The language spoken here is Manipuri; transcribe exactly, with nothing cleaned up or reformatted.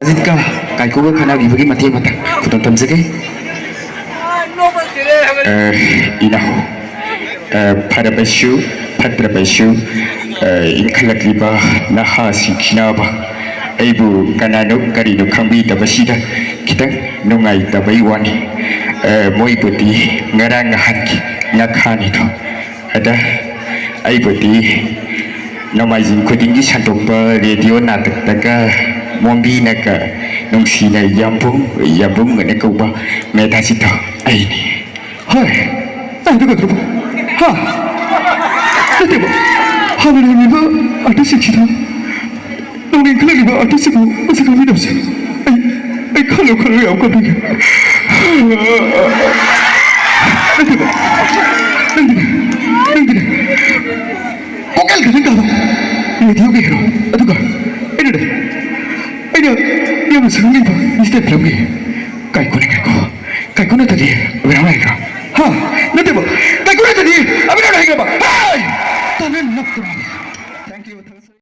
ꯑꯖꯤꯠꯀ ꯀꯥꯏꯀꯨꯒ ꯈꯠꯅꯈꯤꯕꯒꯤ ꯃꯇꯦꯛ ꯃꯇꯥꯡ ꯈꯨꯗꯝ ꯇꯝꯖꯒꯦ꯫ ꯑ, ꯏꯅꯥꯎ, ꯑ, ꯐꯔꯕꯁꯨ ꯐꯠꯇ꯭ꯔꯕꯁꯨ, ꯑ, ꯏꯟꯈꯠꯂꯛꯂꯤꯕ ꯅꯍꯥꯁꯤꯡꯁꯤꯅꯕ ꯑꯩꯕꯨ ꯀꯅꯥꯅꯣ ꯀꯔꯤꯅꯣ ꯈꯪꯕꯤꯗꯕꯁꯤꯗ ꯈꯤꯇꯪ ꯅꯨꯡꯉꯥꯏꯇꯕꯩ ꯋꯥꯅꯤ꯫ ꯑ, ꯃꯣꯏꯕꯨꯗꯤ ꯉꯔꯥꯡ ꯅꯍꯥꯟꯒꯤ ꯅꯈꯥꯅꯤꯗꯣ꯫ ꯑꯗ ꯑꯩꯕꯨꯗꯤ ꯅꯣꯡꯃꯥꯏꯖꯤꯡ ꯈꯨꯗꯤꯡꯒꯤ ꯁꯟꯗꯣꯛꯄ ꯔꯦꯗꯤꯑꯣ ꯅꯥꯇꯛꯇꯒ ꯃꯣꯝꯕꯤꯅꯒ ꯅꯨꯡꯁꯤꯅ ꯌꯥꯝꯕꯨꯡ, ꯌꯥꯝꯕꯨꯡ ꯑꯅ ꯀꯧꯕ ꯃꯦꯙꯥꯖꯤꯠꯇꯣ ꯑꯩꯅꯤ꯫ ꯍꯣꯏ, ꯑꯩ ꯑꯗꯨ ꯀꯩꯗꯧꯔꯕ? ꯍꯥ? ꯅꯠꯇꯦꯕ, ꯍꯥꯟꯅ ꯂꯩꯔꯝꯃꯤꯕ ꯑꯥꯔꯇꯤꯁꯁꯤꯡꯁꯤꯗ ꯅꯧꯅ ꯏꯟꯈꯠꯂꯛꯂꯤꯕ ꯑꯥꯔꯇꯤꯁꯁꯤꯕꯨ ꯃꯁꯛ ꯈꯪꯕꯤꯗꯕꯁꯦ ꯑꯩ, ꯑꯩ ꯈꯜꯂꯨ ꯈꯜꯂꯨ ꯌꯥꯝ ꯀꯞꯅꯤꯡꯉꯦ꯫ ꯅꯠꯇꯦꯕ, ꯅꯪꯗꯤꯅꯦ, ꯅꯪꯗꯤꯅꯦ, ꯚꯣꯀꯦꯜ ꯈꯛꯇꯪ ꯇꯥꯕ ꯔꯦꯗꯤꯑꯣꯒꯤ ꯍꯦꯔꯣ꯫ ꯑꯗꯨꯒ ꯑꯩꯅꯅꯦ, ꯑꯩꯅ ꯌꯥꯝꯅ ꯁꯛꯅꯤꯡꯕ ꯏꯁꯇꯦꯠ ꯐꯤꯂꯝꯒꯤ ꯀꯥꯏꯀꯨꯅꯦ, ꯀꯥꯏꯀꯨ꯫ ꯀꯥꯏꯀꯨ ꯅꯠꯇ꯭ꯔꯗꯤ ꯑꯕꯤꯅꯥꯎꯅ ꯍꯩꯈ꯭ꯔꯣ? ꯍꯥ? ꯅꯠꯇꯦꯕ, ꯀꯥꯏꯀꯨ ꯅꯠꯇ꯭ꯔꯗꯤ ꯑꯕꯤꯅꯥꯎꯅ ꯍꯩꯈ꯭ꯔꯕ? ꯍꯥꯏ! ꯇꯥꯟꯅ ꯅꯞꯇꯅ꯫